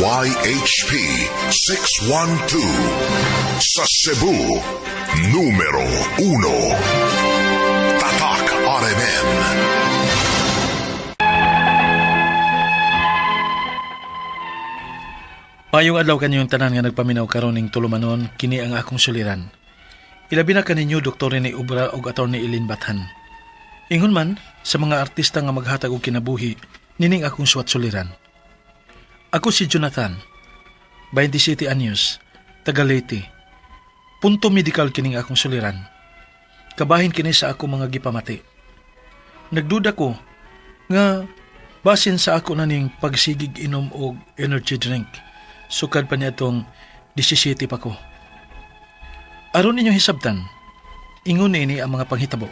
DZYHP 612. Sa Cebu, numero 1. Tatak RMN. Mayong adlaw kanyong tanan nga nagpaminaw karon ning tulumanon, kini ang akong suliran. Ilabi na kaninyo Dr. Rene Obra ug Attorney Eileen Bathan. Ingon man sa mga artista nga maghatag og kinabuhi, nining akong suwat suliran. Ako si Jonathan, 27 anyos, taga Leyte. Punto medical kining akong suliran. Kabahin kini sa ako mga gipamati. Nagduda ko nga basin sa ako na ning pagsigig inom og energy drink. Sukad pa niya itong 17 pa ko. Aron ninyo hisabtan, ingon ini ang mga panghitabo.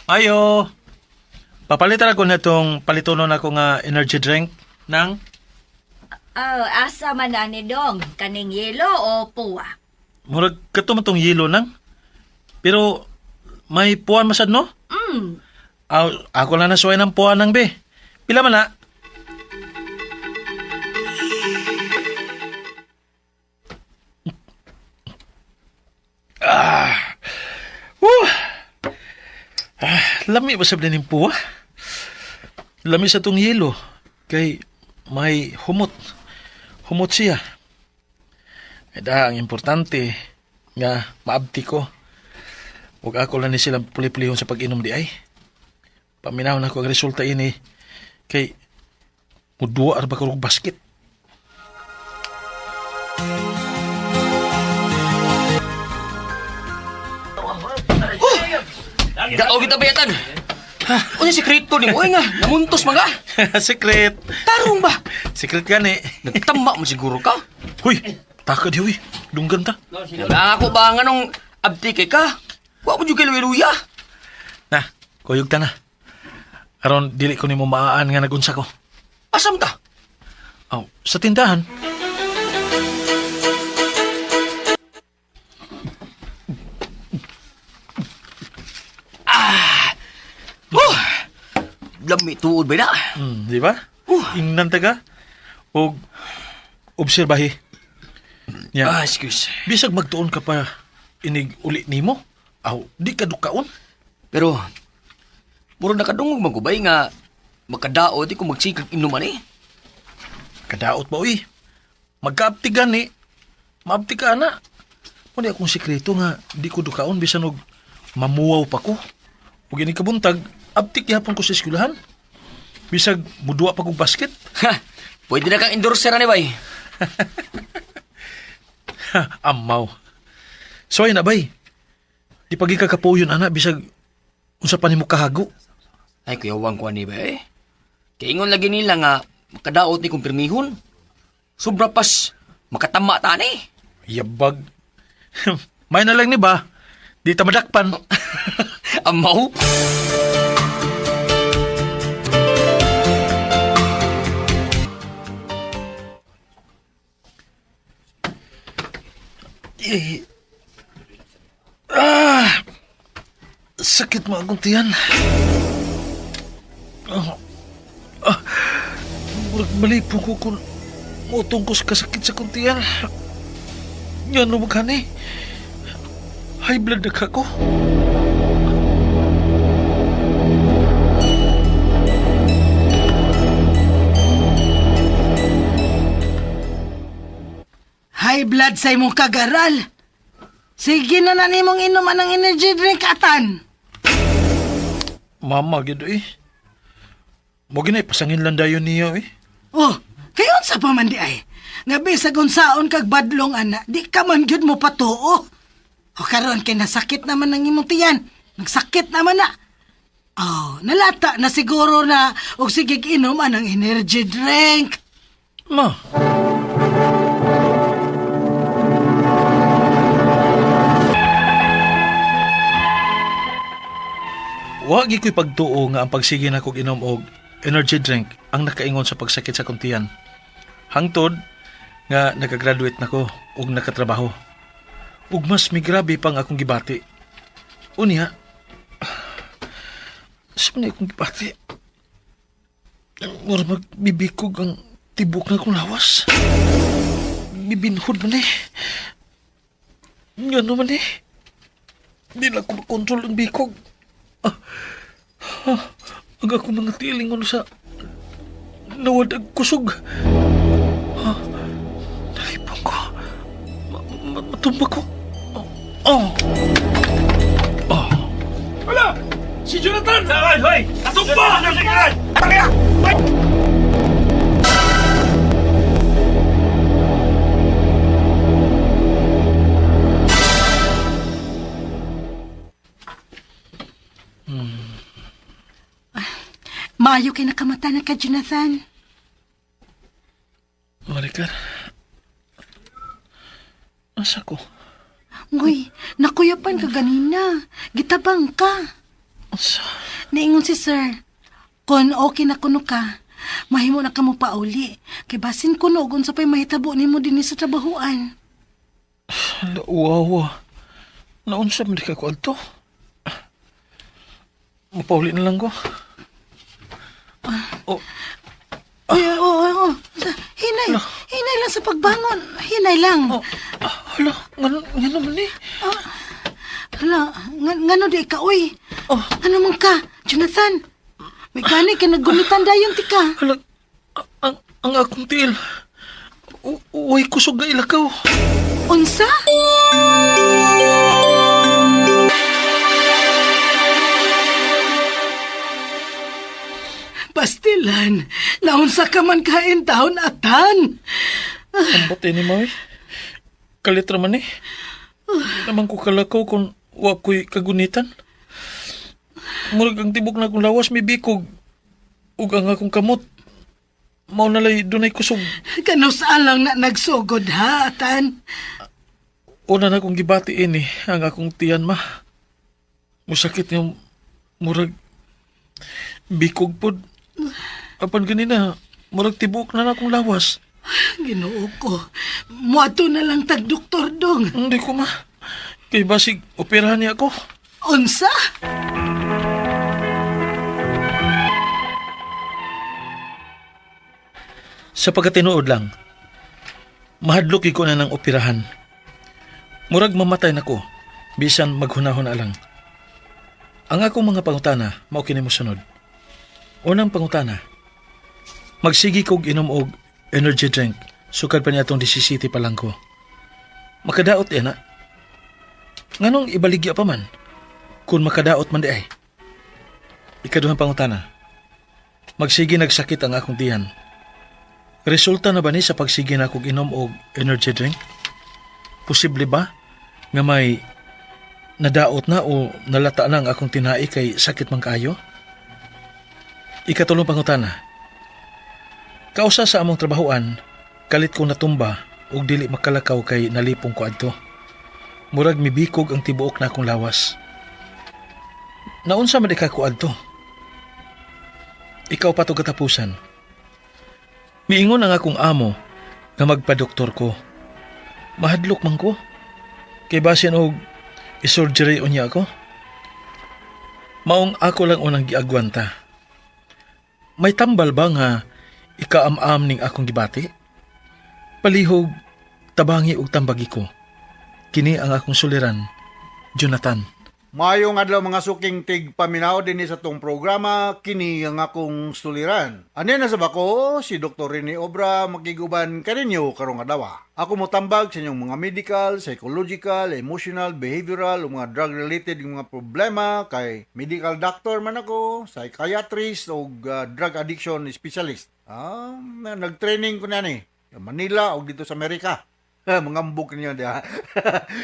Ayo! Papalitan ako na itong palitonon ako nga energy drink ng Oh, asa man na ni Dong? Kaning yelo o puwa? Murag kato man tong yelo nang. Pero may puwan masad no? Aw, ako lang nasuway ng puwan nang be. Pila man na? Ah. Woo. Ah, lami ba sa ning puwa? Lami sa tong yelo kay may humot. Humot siya. Eda, ang importante nga maabti ko. Huwag ako lang ni silang puli-pulihon sa pag-inom di ay. Paminaw na ko ang resulta ini kay muduwa ar ba ko og basket. Gao kita bayatan. Unsa sekreto nimo oy nga namuntos mga. Secret. Tarong ba? Secret gani. Nagtama mo siguro ka. Huy, taka di huy. Dunggan ta. Nga ako ba nga nung abti kay ka? Wa mo jud kay luya. Na, kuyog ta na. Aron dili ko nimo maaan nga nagunsa ko. Asam ta? Aw, sa tindahan. Oh! Lami tuod ba na? Di ba? Ingnan ta ka. Og obserbahi. Ya. Ah, excuse. Bisag magtuon ka pa inig uli nimo. Aw, di ka dukaon. Pero murag nakadungog man ko bay nga makadaot di ko magsikag inuman eh. Kadaot ba uy? Magkaapti gani. Maabti ka ana. Muna akong sikreto nga di ko dukaon bisan og mamuwaw pa ko. Ug ini kabuntag, abtik gihapon ko sa eskwelahan. Bisag muduwa pa kog basket. Ha, pwede na kang endorser ani bay. Ha, amaw. So ay na bay. Di pagi ka kapuyon ana bisag unsa pa nimo kahago. Ay, kuyawang ko ani ba eh. Kay ingon lagi nila nga makadaot ni kumpirmihon. Sobra pas makatama ta ani. Yabag. May na lang ni ba? Di ta madakpan. Amaw. Eh. Ah! Sakit mo akong tiyan. Ah. Ah. Murag malipong ko kung mutong ko sa kasakit sa kong tiyan. Yan no maghani. High blood na ka ko. High blood sa imong kagaral. Sige na na nimong inuman ang energy drink atan. Mama, gid eh. Mo ginay pasangin lang dayon niya eh. Oh, kay unsa pa man di ay? Nga bisag unsaon kag badlong ana, di ka man gyud mo patuo. O karon kay nasakit naman ang imong tiyan. Nagsakit naman na. Oh, nalata na siguro na og sige inom anang energy drink. Ma. Wa gi ko'y pagtuo nga ang pagsige na kog inom og energy drink ang nakaingon sa pagsakit sa kuntian. Hangtod nga nakagraduate na ko og nakatrabaho. Ug mas migrabe pang akong gibati. Unya, sa man akong gibati, mura magbibikog ang tibok na akong lawas. Bibinhod man eh. Ngano man eh. Di na ako makontrol ang bikog. Ang akong mga tilingon sa nawad ang kusog. Nalipong ko. Matumba ko. Oh. Oh. Wala! Si Jonathan! Ay, hoy! Natumba! Maayo kay nakamata na ka, Jonathan. Maricar. Asa ko? Uy, nakuyapan ka ganina. Gitabang ka. Asa? Naingon si sir. Kon okay na kuno ka, mahimo na ka mo pauli. Kay basin kuno og unsa pa'y mahitabo nimo dinhi sa trabahuan. Hala, uwawa. Naunsa man di ka ko adto? Mapauli na lang ko. Oh, Uy, oh, oh. Hinay, hinay lang sa pagbangon. Hinay lang. oh, hala, ngano man ni? Hala, ngano di ka, uy. Oh. Ano man ka, Jonathan? May gani ka naggunitan dayon ti ka. Hala, ang akong tiil. Uy, kusog na ilakaw. Unsa? Pastilan, naunsa ka man kain taon atan. Ambot ni Maui. Kalit raman eh. Di naman ko kalakaw kung wa ko'y kagunitan. Murag ang tibok na akong lawas may bikog. Ug ang akong kamot. Mao nalay dunay kusog. Kanusaan lang na nagsugod ha, atan. Una na akong gibati ini ang akong tiyan ma. Musakit yung murag bikog pod. Apan ganina, murag tibok na na akong lawas. Ginoo ko, muadto na lang tag doktor dong. Hindi ko ma. Kay basig, operahan niya ako. Unsa? Sa pagkatinuod lang, mahadlok ko na ng operahan. Murag mamatay na ko, bisan maghunahon na lang. Ang akong mga pangutana, mao kini mosunod. Unang pangutana, magsigi kog inom og energy drink, sukad pa niya atong 17 pa lang ko. Makadaot na. Nganong ibaligya pa man, kung makadaot man di ay. Ikaduhang pangutana, magsigi nagsakit ang akong tiyan. Resulta na ba ni sa pagsige na akong inom og energy drink? Posible ba nga may nadaot na o nalata na ang akong tinai kay sakit man kaayo? Ikatulong pangutana. Kausa sa among trabahoan, kalit kong natumba ug dili makalakaw kay nalipong ko adto. Murag mibikog ang tibuok na akong lawas. Naunsa man di ka ko adto? Ikaw pa to katapusan. Miingon ang akong amo nga magpadoktor ko. Mahadlok man ko. Kay basin og isurgery unya ako. Maong ako lang unang giagwanta. May tambal ba nga ikaam-am ning akong gibati? Palihog, tabangi og tambagi ko. Kini ang akong suliran, Jonathan. Maayong adlaw mga suking tig paminaw dinhi sa tong programa kini ang akong suliran. Ani na sa bako si Dr. Rene Obra makiguban kaninyo karong adlaw. Ako motambag sa inyong mga medical, psychological, emotional, behavioral ug mga drug related mga problema kay medical doctor man ako, psychiatrist ug drug addiction specialist. Nag-training ko na ni sa Manila ug dito sa Amerika. Mangambok niyo diha.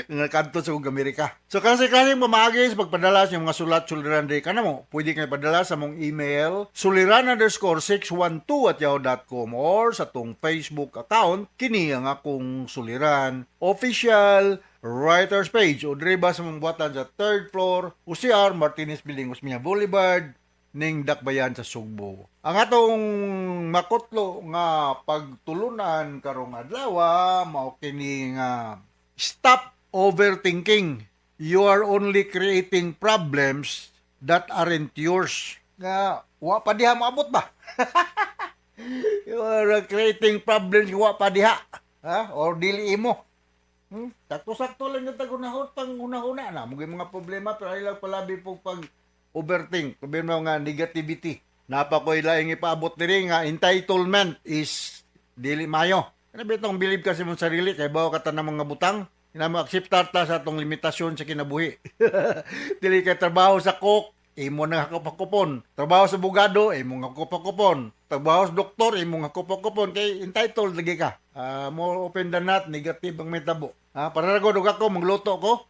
Nga kadto sa ug Amerika. So kasi pamaagi sa pagpadala sa inyong mga sulat suliran di kanamo. Pwede kayo padala sa mong email suliran_612@yahoo.com or sa tong Facebook account kini ang akong suliran official writers page o diri ba sa mong buhatan sa third floor UCR Martinez Building, Osmeña Boulevard ning Dakbayan sa Sugbo. Ang atong makutlo nga pagtulunan karong adlaw mao kini nga stop overthinking. You are only creating problems that aren't yours. Nga, wa pa diha maabot ba? You are creating problems wa pa diha. Ha? Or dili imo. Sakto-sakto lang yung tagunahot pang una-una na. Mugay mga problema pero ay lang palabi po pag overthink. Problema nga negativity. Napa ko'y laing ipaabot diri nga entitlement is dili mayo. Ano ba itong believe kasi mong sarili kay bawo ka tanang mga butang? Ina mo akseptar ta sa atong limitasyon sa kinabuhi. Dili kay trabaho sa cook, imo nang hakop-hakopon. Trabaho sa bugado, imo nga hakop-hakopon. Trabaho sa doktor, imo nga hakop-hakopon kay entitled lagi ka. More open than not, negative ang metabo. Para ra gud og ako magluto ko.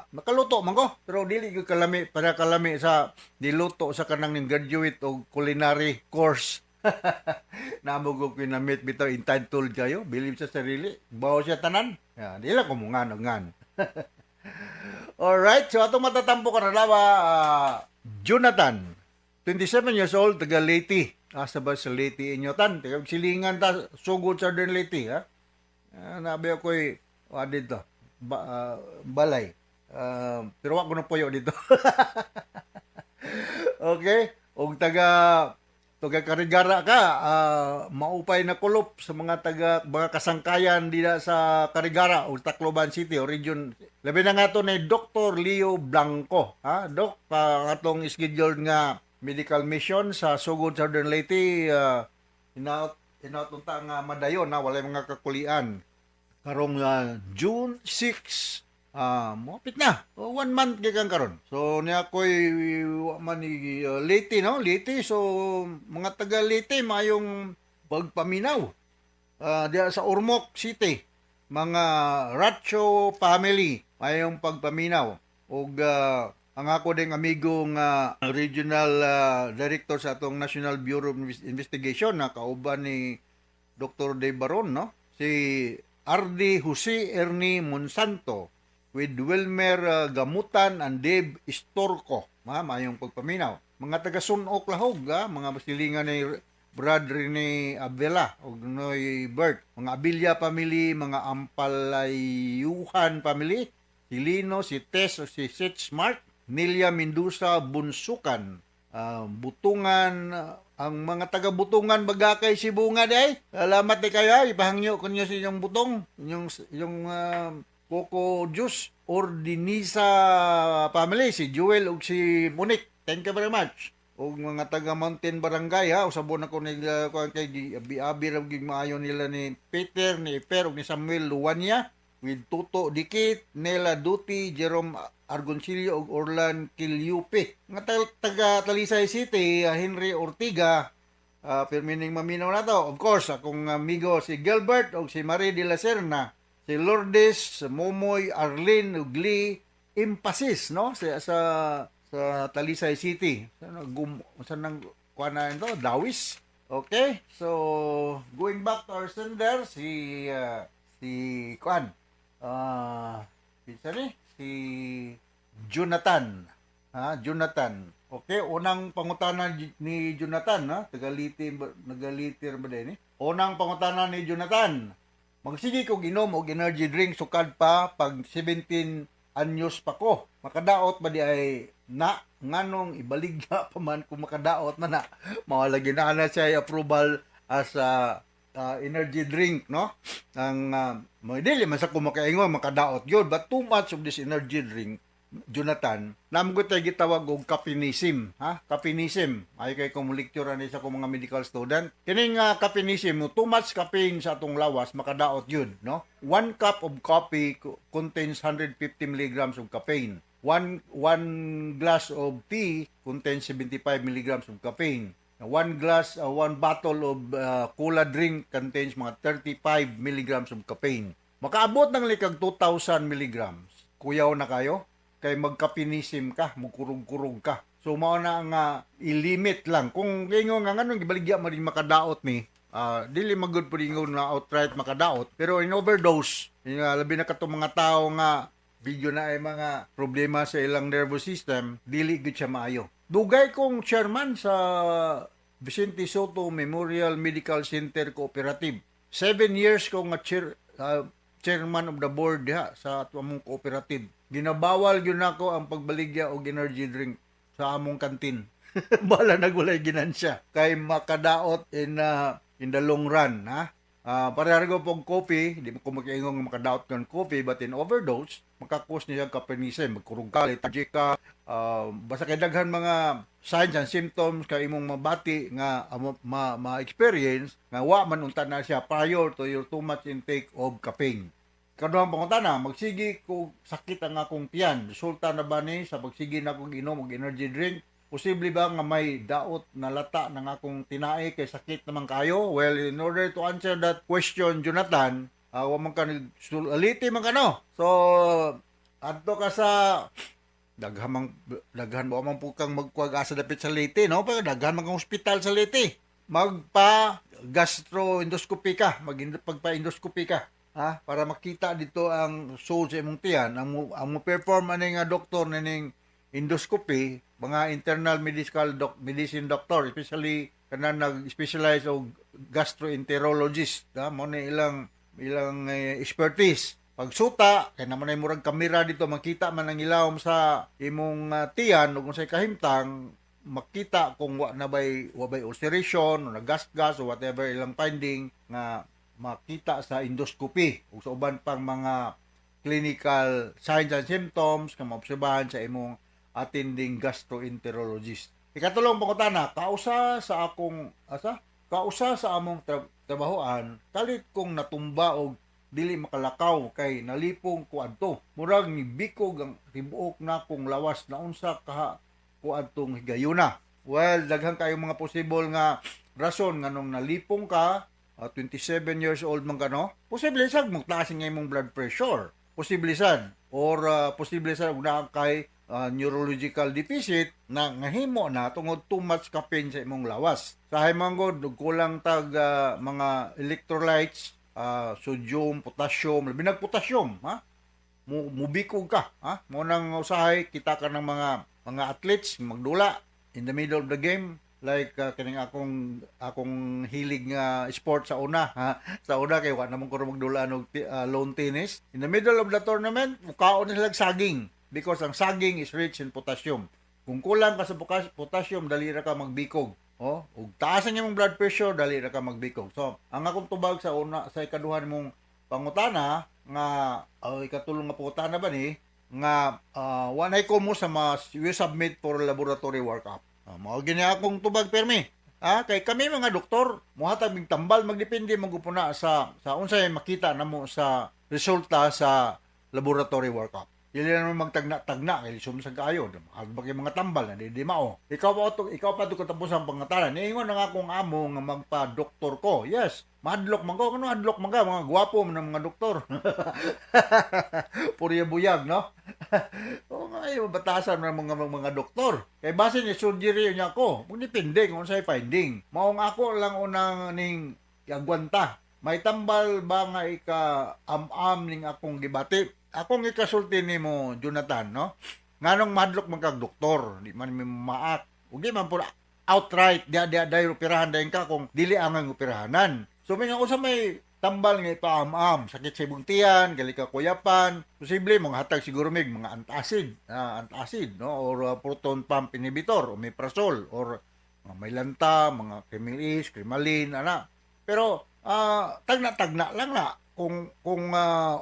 Makaluto man ko, pero dili gyud kalami para kalami sa niluto sa kanang ning graduate og culinary course. Namo ko kinamit bitaw, entitled kayo, believe sa sarili, bawo siya tanan. Ya, di lang ko mo ngan ngan. Alright, so atong matatampo ka na Jonathan, 27 years old, taga Leyte. Asa ba sa Leyte inyo tan? Taga silingan ta sugod sa Southern Leyte, ha? Nabi ako'y wa dito. Balay. Pero wa ko na puyo dito. Okay? Og taga taga Carigara ka, maupay na kulop sa mga taga mga kasangkayan dila sa Carigara o Tacloban City o region. Labi na nga to ni Dr. Leo Blanco. Ha, Doc, pa atong scheduled nga medical mission sa Sugod, Southern Leyte, hinaot hinaot unta nga madayon na walay mga kakulian karong June 6. Moapit na. O, one month gikan karon. So niya ko'y wa man ni Leyte, no? Leyte. So mga taga Leyte, mayong pagpaminaw. Diya sa Ormoc City, mga Racho family, mayong pagpaminaw. Ug ang ako ding amigo nga regional director sa atong National Bureau of Investigation na kauban ni Dr. Dave Baron, no? Si RD Jose Ernie Monsanto with Wilmer Gamutan and Dave Istorco. Ma, mayong pagpaminaw. Mga taga Sunok Lahog, ha? Mga silingan ni Brad Rene Abela ug Noy Bert. Mga Abilia family, mga Ampalayuhan family, si Lino, si Tess o si Seth Smart, Nelia Mendoza Bunsukan, Butungan, ang mga taga Butungan Bagakay Sibunga day. Salamat di kayo, ipahangyo ko niyo sa inyong butong, inyong yung Coco Juice. Ordinisa family, si Jewel ug si Monique. Thank you very much. Og mga taga Mountain Barangay, ha, usabon ako nila kuan kay abi ra gyud maayo nila ni Peter, ni Fer ug ni Samuel Luwania with Tuto Dikit, Nela Duty, Jerome Argoncillo ug Orlan Kilyupe. Mga taga Talisay City, Henry Ortiga, pirmining maminaw na to. Of course, akong amigo si Gilbert ug si Marie de la Serna, si Lourdes, Momoy, Arlene ug Lee Impasis, no? Sa Talisay City. Sa gum sa nang kuan na ito, Dawis. Okay? So, going back to our sender, si kuan. Kinsa ni? Si Jonathan. Ha, Jonathan. Okay, unang pangutana ni Jonathan, ha? Taga Leyte, naga-Leyte ba din eh? Unang pangutana ni Jonathan. Magsige kog inom og energy drink sukad pa pag 17 anyos pa ko. Makadaot ba di ay na? Nganong ibaligya pa man kung makadaot man na? Mao lagi na na siya approval as a energy drink, no? Ang mga dili man sa ko makaingon makadaot yun, but too much of this energy drink, Jonathan, namo tayo gitawag og caffeinism, ha? Caffeinism. Ay kay kung lecture ani sa akong mga medical student. Kining caffeinism, too much caffeine sa atong lawas makadaot yun, no? One cup of coffee contains 150 milligrams of caffeine. One glass of tea contains 75 milligrams of caffeine. One bottle of cola drink contains mga 35 milligrams of caffeine. Makaabot ng likag 2,000 milligrams. Kuyaw na kayo kay magkapinism ka, mukurog-kurog ka. So mao na nga ilimit lang. Kung ingon nga nganong gibaligya man rin makadaot ni, dili magud pud ingon na outright makadaot, pero in overdose, yung, labi na katong mga tao nga video na ay mga problema sa ilang nervous system, dili gud siya maayo. Dugay kong chairman sa Vicente Sotto Memorial Medical Center Cooperative. 7 years ko nga chair, chairman of the board diha sa ato among cooperative. Ginabawal gyud nako ang pagbaligya og energy drink sa among kantin. Bahala nag walay ginansya kay makadaot in the long run, ha. Pareha ko pong coffee, di mo ko makaingon nga makadaot ng coffee, but in overdose, maka-cause niya caffeinism, magkurog ka, lethargic ka, basta kay daghan mga signs and symptoms kay imong mabati nga ma-experience nga wa man unta na siya prior to your too much intake of caffeine. Kaduhang pangutana, magsigi ko sakit ang akong tiyan. Resulta na ba ni sa pagsigi na akong inom og energy drink? Posible ba nga may daot na lata ng akong tinae kay sakit naman kayo? Well, in order to answer that question, Jonathan, wa man ka aliti man ka, no? So, adto ka sa daghan mang daghan mo man po kang magkuwag asa dapit sa Leyte, no? Pero daghan man kang ospital sa Leyte. Magpa gastroendoscopy ka, mag pagpa-endoscopy ka, ha? Para makita dito ang sulod sa imong tiyan, ang mo perform ani nga doktor nining endoscopy, mga internal medical doc, medicine doctor, especially kanang nag-specialize og gastroenterologist, ha? Mo ni ilang ilang expertise. Pagsuta, kay naman ay murag kamera dito, makita man ang ilawom sa imong tiyan ug unsay kahimtang, makita kung wa na bay wa bay ulceration o nagasgas o whatever ilang finding nga makita sa endoscopy ug sa uban pang mga clinical signs and symptoms nga maobserbahan sa imong attending gastroenterologist. Ikatulong pangutana, kausa sa akong asa? Kausa sa among trabahoan, kalit kong natumba og dili makalakaw kay nalipong ko adto. Murag nibikog ang tibuok na kong lawas, na unsa kaha ko adtong higayuna? Well, daghan kayo mga possible nga rason nganong nalipong ka, 27 years old man ka, no? Posible sad magtaas nga imong blood pressure. Posible sad or posible sad og naa kay neurological deficit na ngahimo na tungod too much caffeine sa imong lawas. Sa man gud kulang tag mga electrolytes, sodium, potassium, labi nag potassium, ha? Mo mubikog ka, ha? Mo nang usahay kita ka ng mga athletes magdula in the middle of the game, like kining akong akong hilig nga sport sa una, ha, sa una kay wa naman ko magdula og lawn tennis. In the middle of the tournament, mukaon na sila saging because ang saging is rich in potassium. Kung kulang ka sa potassium, dali ra ka magbikog, oh, ug taas ang imong blood pressure, dali ra ka magbikog. So ang akong tubag sa una, sa ikaduha mong pangutana nga ikatulong nga pangutana ba ni nga wanay ko mo sa mas you submit for laboratory workup. Mao gini akong tubag permi. Ah, kay kami mga doktor, mohatag mig tambal, magdepende man gud na sa unsay makita namo sa resulta sa laboratory workup. Dili na naman magtagna-tagna kay lisod sa kaayo. Mahal kay mga tambal na di, di mao. Ikaw pa to katapos ang pangutana. Niingon na nga akong amo nga magpa-doktor ko. Yes, mahadlok man ko. Ano hadlok man ka? Mga gwapo man ang mga doktor. Purya buyag, no? Oo nga, ay, batasan ng mga doktor. Kay base ni surgery niya ko. Depende kung unsay finding. Maong ako lang unang ning agwanta. May tambal ba nga ika am-am ning akong gibati? Akong ikasulti nimo, Jonathan, no? Nganong mahadlok man kag doktor, di man mi maak. Ug di man pud outright dia dia dayon operahan dayon ka kung dili ang operahanan. So may nga usa may tambal nga ipaam-am, sakit sa imong tiyan, gali ka kuyapan, posible mga hatag siguro mig mga antacid, antacid, no, or proton pump inhibitor, omeprazole or mga Mylanta, mga Kremil-S, Kremalin, ana. Pero tagna-tagna lang na kung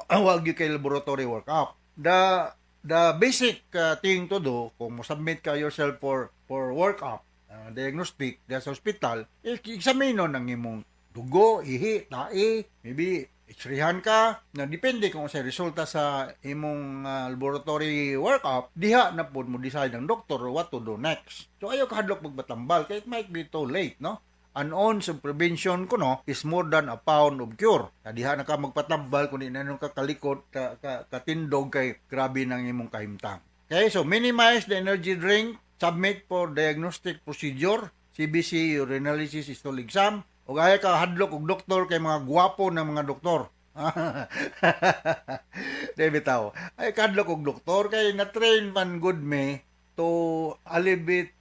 wag gyud kay laboratory workup. The basic thing to do kung mo submit ka yourself for workup, diagnostic diya sa hospital, examine ang imong dugo, ihi, tae, maybe x-rayhan ka, na depende kung sa resulta sa imong laboratory workup, diha na pod mo decide ang doktor what to do next. So ayaw kahadlok magbatambal kay it might be too late, no? An ounce of prevention kuno is more than a pound of cure. Na diha na ka magpatambal kung di na nung kakalikot ka, katindog kay grabe nang imong kahimtang. Okay, so minimize the energy drink, submit for diagnostic procedure, CBC, urinalysis, stool exam, o gaya ka hadlok og doktor kay mga gwapo ng mga doktor. Di bitaw. Ay kadlok og doktor kay na-train man good me to alleviate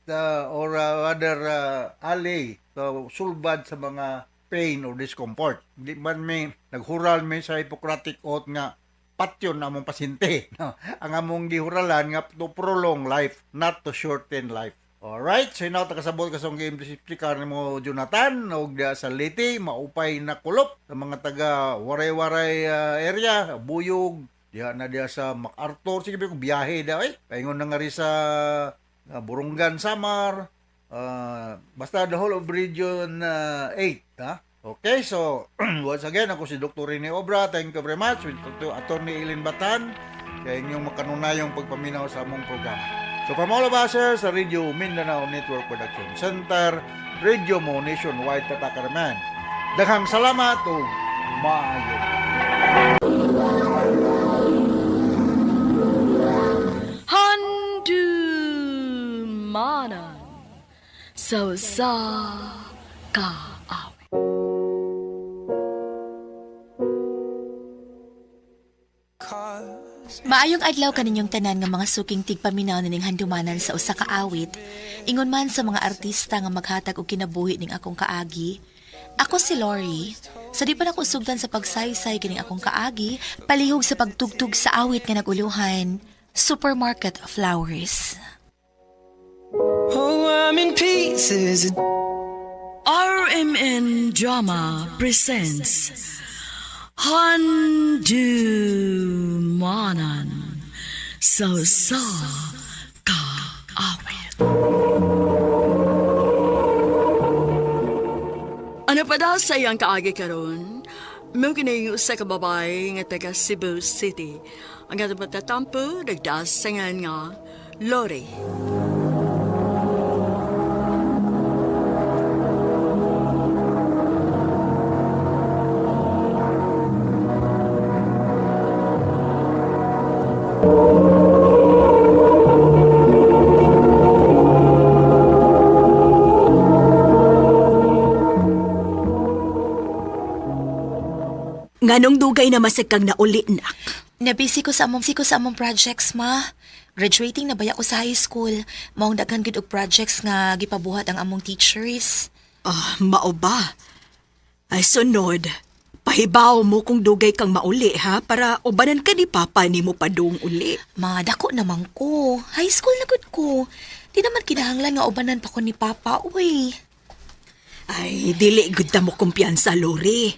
or rather allay, so sulbad sa mga pain or discomfort. Di man mi naghural mi sa Hippocratic Oath nga patyon na among pasyente. No? Ang among gihuralan nga to prolong life, not to shorten life. Alright, so inaw takasabot ka sa game explicar nimo Jonathan og diha sa Leyte, maupay na kulop sa mga taga Waray-Waray area, Buyog, diha na diha sa MacArthur, sige ba kung biyahe da eh. Paingon na nga rin sa Burungan Samar, basta the whole of Region 8, ha? Okay, so once again, ako si Dr. Rene Obra. Thank you very much with Dr. Attorney Eileen Batan kay inyong makanunayong pagpaminaw sa among programa. So from all of us here sa Radio Mindanao Network Production Center, Radio Mo Nationwide Tatakaraman. Daghang salamat ug maayo. Handumanan sa usa ka awit. Maayong adlaw kaninyong tanan nga mga suking tigpaminaw nining handumanan sa usa ka awit. Ingon man sa mga artista nga maghatag og kinabuhi ning akong kaagi. Ako si Lori. Sa di pa nako sugdan sa pagsaysay kining akong kaagi, palihog sa pagtugtog sa awit nga naguluhan, Supermarket Flowers. Oh, I'm in pieces. RMN Drama presents Handumanan sa usa ka awit. Ano pa daw sa iyang kaagi karon? Mao kini usa ka babae nga taga Cebu City. Ang atong patatampo nagdaas sa ngan nga Lori. Nganong dugay na masag kang nauli, nak? Nabisi ko sa among projects, ma. Graduating na baya ko sa high school. Maong daghan gid og projects nga gipabuhat ang among teachers. Ah, mao ba? Ay, sunod. Pahibaw mo kung dugay kang mauli, ha? Para ubanan ka ni Papa ni mo padung uli. Ma, dako naman ko. High school na gud ko. Di naman kinahanglan nga ubanan pa ko ni Papa, uy. Ay, dili gud ta mo kumpiyansa, Lori.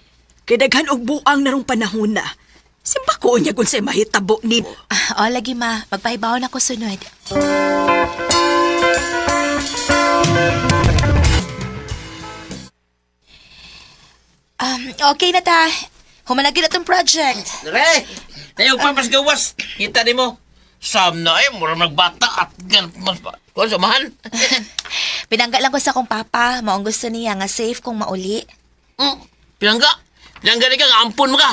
Kay daghan og buang narong panahon na. Simba ko niya kung sa'y mahitabo ni... Ah, oh, lagi ma. Magpahibaw na ko sunod. Okay na ta. Humanagin na tong project. Re! Tayo pa mas gawas. Kita ni mo. Sam na eh, mura nagbata at gan mas pa. Kuan samahan. Pinangga lang ko sa akong papa. Maong gusto niya nga safe kung mauli. Pinangga. Pinangga ni ka nga ampon mo ka.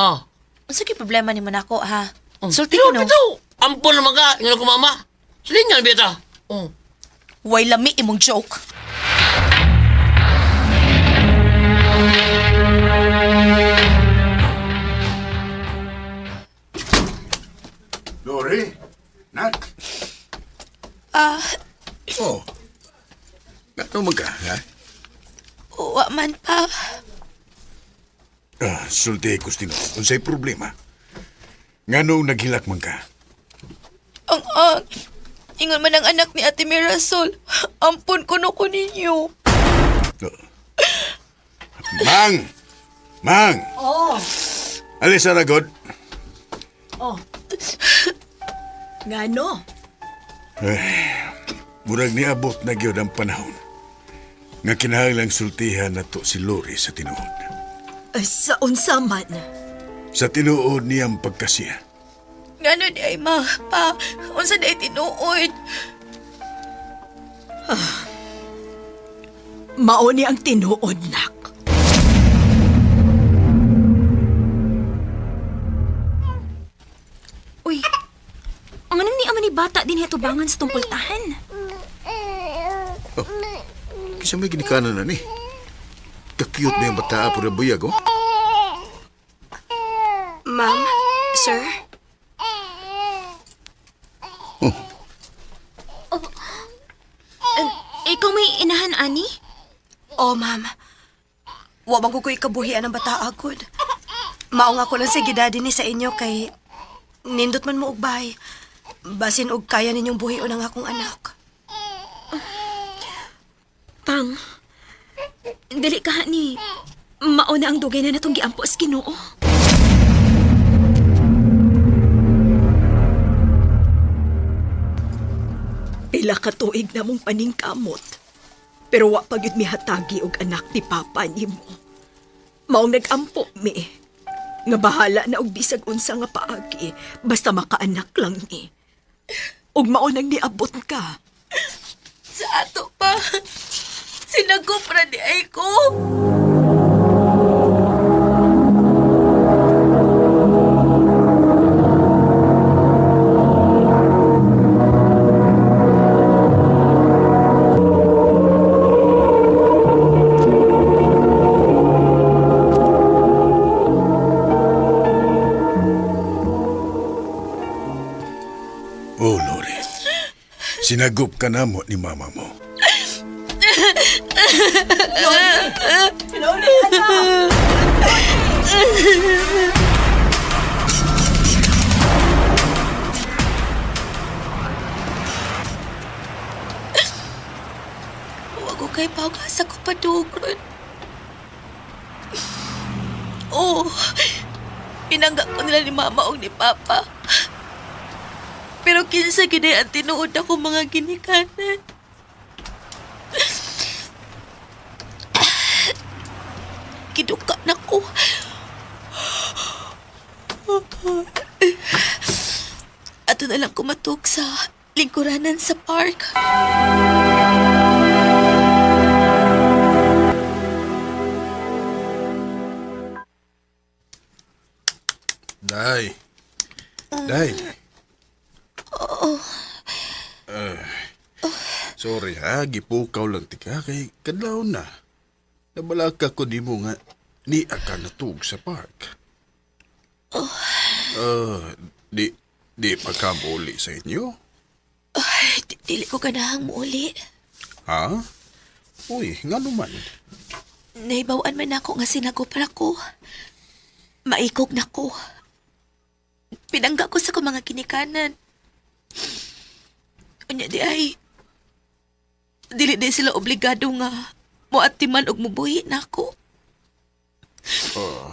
Oh. Unsa kay problema nimo nako ha? Sulti Pero ko no. bitaw, ampon naman ka. Ingon ko mama. Silingan bita. Oh. Way lami imong joke. Lori? Nak? Ah, Oh. Nato man ka, ha? wa man pa. Ah, sulti ko Stino. Unsay problema? Nganong naghilak man ka? Ang ingon man ang anak ni Ate Mirasol. Ampon ko no ko ninyo. Mang! Mang! Oh, Alis na ragod. oh. Ngano? Murag niabot na gyud ang panahon nga kinahanglang sultihan nato si Lori sa tinuod. Ay, sa unsa man. Sa tinuod niyang pagkasiya. Ngano di ay ma, pa, unsa di ay tinuod. Mao ni ang tinuod, nak. Uy, ang anong ni ama ni bata din hatubangan sa tungkultahan? Oh, kisa may ginikanan na ni. Ka-cute na yung bata po na buyag, oh. Ma'am, sir? Oh. Oh. Ikaw may inahan, ani? Oh, ma'am. Wa man ko ko'y kabuhian ang bata agod. Mao nga ko lang sige daddy ni sa inyo kay nindot man mo og bahay. Basin og kaya ninyong buhion ang akong anak. Pang, dili ka ni. Mao na ang dugay na natong giampo sa Ginoo. Pila ka tuig na mong paningkamot. Pero wa pa gyud mihatagi og anak ni papa nimo. Maong nagampo mi. Nga bahala na og bisag unsa nga paagi, basta makaanak lang ni. Ug mao nang niabot ka. Sa ato pa, sinagop ra di ay ko. Oh, Lori. Sinagup ka na mo ni mama mo. Lori, anak! Wa ko kay pag-asa ko padugron. Oh, pinangga ko nila ni mama o ni papa. Pero kinsa gid ang tinuod ako mga ginikanan. Kiduka na ko. Ato na lang kumatok sa lingkuranan sa park. Day. Day. Oo. Sorry ha, gipukaw lang tika kay kadlaw na. Nabalaka ko nimo nga ni ka natug sa park. Oh. Ah, di di pa ka muuli sa inyo? Ay, dili ko ganahang muuli. Ha? Uy, nga naman. Naibawan man ako nga sinagopra ko. Maikog na ko. Pinangga ko sa ko mga kinikanan. Unya di ay, dili di sila obligado nga moatiman og mubuhi na ako. Oh,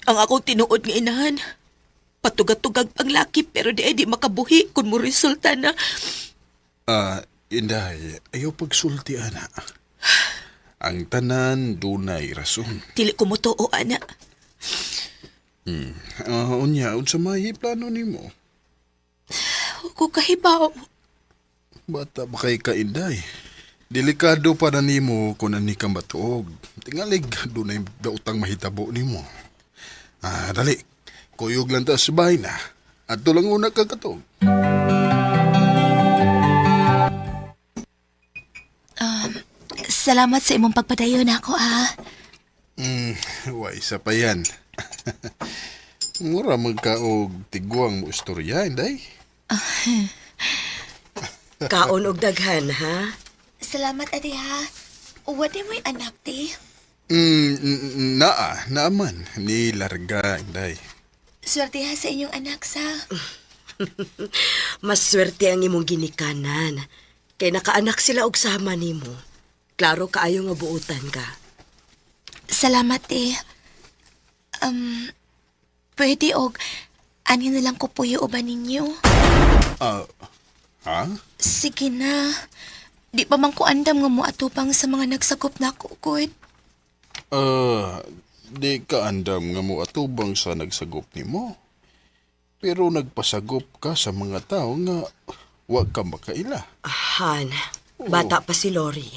Ang akong tinuod nga inahan, patugag-tugag pang laki pero di ay di makabuhi kung mo resulta na. ah, Inday, ayaw pagsulti, ana. Ang tanan dunay rason. Dili ko motoo, ana. Ah, unya, unsa may plano nimo? Wa ko kahibaw. Bata ba kay ka, Inday? Delikado para nimo kung ani kang batuog. Tingalig, dunay dautang mahitabo nimo. Ah, dali. Kuyog lang ta sa bahay na. At lang una ka katog. Salamat sa imong pagpadayon ako, ah. Wa isa pa yan. Mura magkaog tigwang mo istorya, Inday. Kaon og daghan, ha? Salamat, ate, ha. Wala mo'y anak, te. Naa, naaman. Ni larga, Inday. Swerte ha sa inyong anak, sa. Mas swerte ang imong ginikanan. Kay nakaanak sila og sama nimo. Klaro kaayo nga buutan ka. Salamat, te. Um, pwede og ani na lang ko puyo ba ninyo? Ah, ha? Sige na. Di pa man ko andam nga mo atupang sa mga nagsakop na ako, good. Ah, di ka andam nga mo atubang sa nagsagop nimo. Pero nagpasagop ka sa mga tao nga wa ka makaila. Han, bata pa si Lori.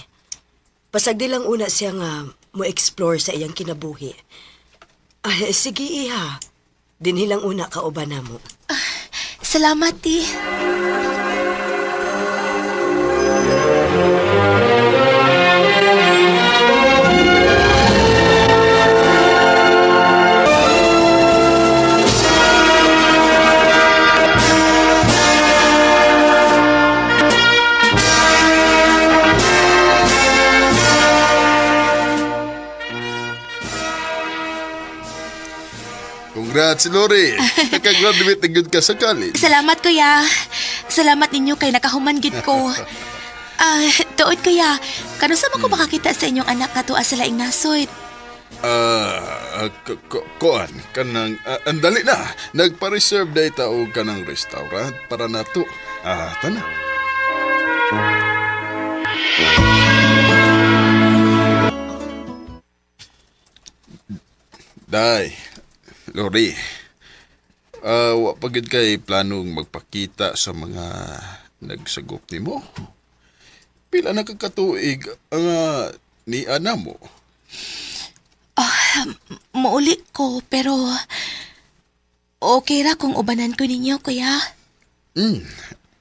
Pasagdi lang una siya nga mo explore sa iyang kinabuhi. Ay, sige iha. Dinhi lang una ka uban namo. Salamat, te. Congrats, Lori. Nakagraduate na gyud ka sa college. Salamat, kuya. Salamat ninyo kay nakahuman gid ko. Ah, tuod kuya, kanusa man ko makakita sa inyong anak nga tuwa sa laing nasod? Ah, kuan kanang andali na. Nagpa-reserve data og kanang restaurant para nato. Ah, tana. Day, Lori. Ah, wa pa gyud kay planong magpakita sa mga nagsagop nimo. Pila na ka katuig ang ni ana mo? Ah, muuli ko, pero okay ra kung ubanan ko ninyo, kuya.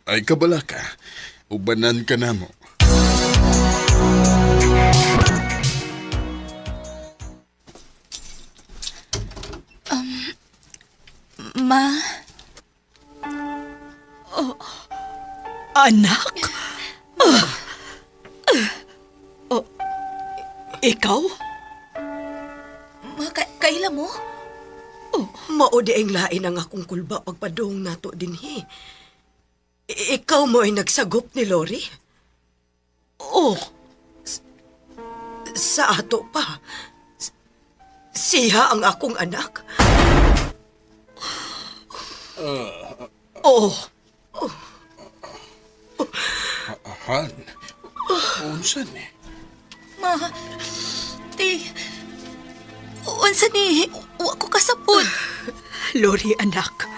Ay kabala ka. Ubanan ka na mo. Ma, Oh, anak? Ah. Oh, ikaw? Ma, kaila mo? Oh, mao di ang lain ang akong kulba pagpadung nato dinhi. Ikaw mo ay nagsagop ni Lori? Oh, Sa ato pa. Siya ang akong anak. Oh. Han, unsa ni? Ma, ti, unsa ni, wa ko kasabot. Lori, anak.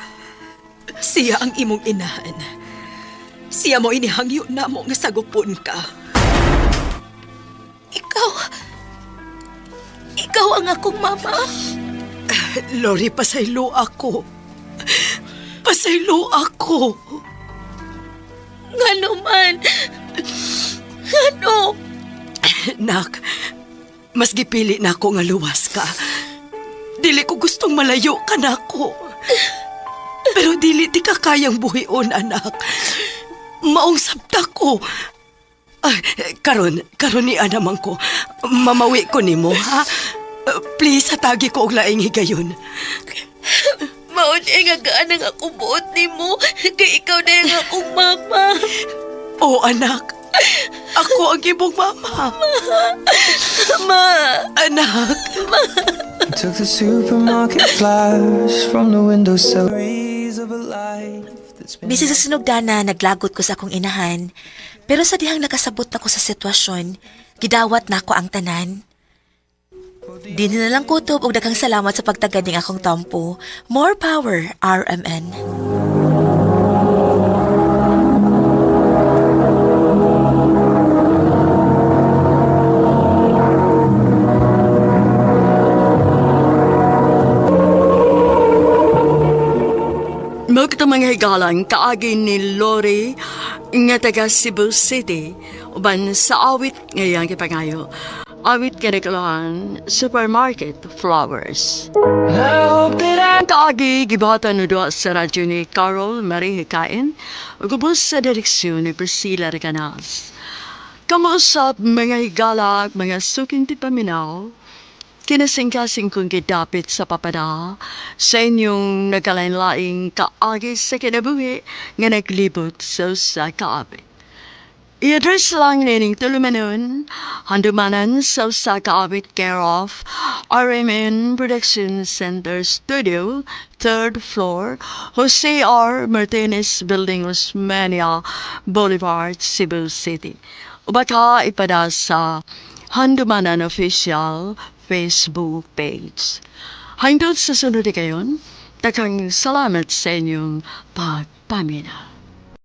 Siya ang imong inahan. Siya mo inihangyo na mo nga sagupon ka. Ikaw ang akong mama. Lori, pasaylo ako. Pasaylo ako. Ngano man? Ngano? Nak, mas gipili na ako nga luwas ka. Dili ko gustong malayo ka na ako. Pero dili di ka kayang buhion, anak. Maong sabta ko. Ay, karon ni anamang ko. Mamawi ko nimo, ha? Please, hatagi ko og laing higayon. Mao di nga gaan ang akong buot nimo kay ikaw na ang akong mama. Oh, anak. Ako ang imong mama. Ma, Anak. Took the supermarket flowers from the windowsill. Breeze of a life that's been Bisan sa sinugdana, naglagot ko sa akong inahan. Pero sa dihang nakasabot na ko sa sitwasyon, gidawat na ako ang tanan. Di na lang kutob og daghang salamat sa pagtagad ning akong tampo. More power, RMN. Mao kita mga higalan kaagi ni Lori nga taga Cebu City uban sa awit ngayang gipangayo. Awit nga nagkalahan Supermarket Flowers. I hope that I Ang kaagi gibuhatan no duha sa radyo ni Carol Marie Hikain ug ubos sa direksyon ni Priscilla Recanals. Kamuusap mga higala ug mga suking tipaminaw, kinasingkasing kong gidapit sa papada sa inyong nagkalain-laing kaagi sa kinabuhi nga naglibot sa usa ka awit. I-address lang nining tulumanon, handumanan sa usa ka awit care of RMN Production Center Studio, 3rd floor, Jose R. Martinez Building, Osmeña Boulevard, Cebu City. O baka ipada sa Handumanan Official Facebook page. Hangtod sa sunod kayon, daghang salamat sa inyong pagpaminaw.